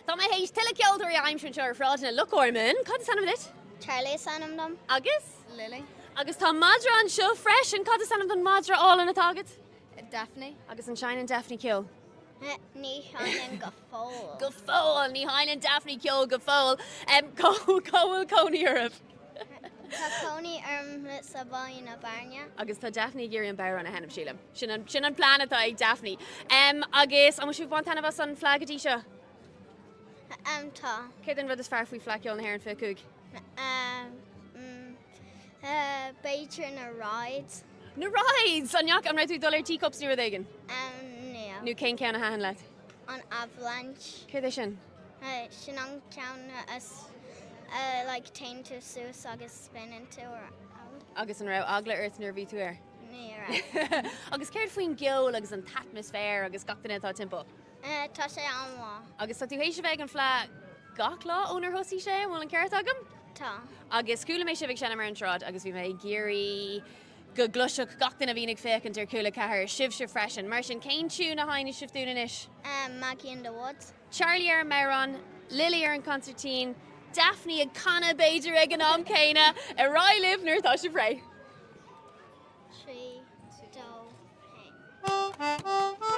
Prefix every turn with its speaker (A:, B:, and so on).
A: Tá mé théis tuilleadh ceoltóirí a aimsiú anseo ar shráideanna Loch Garman. Cad is ainm duit?
B: Charlie is ainm dom.
A: Agus?
B: Lily.
A: Agus tá madra anseo freisin. Cad is ainm don madra álainn atá agat?
B: Daphne.
A: Agus an seinneann Daphne ceol?
B: Ní sheinneann go fóill.
A: Go fóill! Ní sheinneann Daphne ceol go fóill. Cá bhfuil cónaí oraibh?
B: Tá cónaí orm sa Bhaile na Bearna.
A: Agus tá Daphne ag iarraidh an bodhrán a sheinm, sílim. Sin an, sin an plean atá ag Daphne. Um, agus an bhfuil sibh ag baint taitneamh as an Fleadh go dtí seo?
B: Um, tá.
A: Céard an rud is fearr faoi Fleadh Cheoil na hÉireann 25?
B: Um, mm, uh, b'fhéidir na rides.
A: Na rides! An ndeachaigh, an raibh tú ag dul ar teacups nó rud éigin?
B: Um, níl.
A: Nó cén ceann a thaitin leat?
B: An avalanche.
A: Céard é sin?
B: Sin an ceann a like téann tú suas agus spinann tú around.
A: Agus an raibh eagla ort nuair a bhí tú air?
B: Ní raibh.
A: Agus céard faoin gceol agus an t-atmaisféar agus gach duine atá timpeall?
B: Tá sé an-mhaith.
A: Agus tá tú théis a bheith ag an Fleadh gach lá ónar thosaigh sé, an bhfuil an ceart agam?
B: Tá.
A: Agus chuala mé sibh ag seinm ar an tsráid agus bhí mé ag iarraidh go gcloisfeadh gach duine a bhíonn ag féachaint ar Cúla 4 sibhse freisin. Mar sin, cén tiún a sheinnfidh sibh dúinn anois?
B: Maggie in the Woods.
A: Charlie ar an mbodhrán, Lily ar an consairtín, Daphne ag canadh b'fhéidir ag an am céanna. Ar aghaidh libh nuair atá sibh réidh.
B: 3, 2, 1.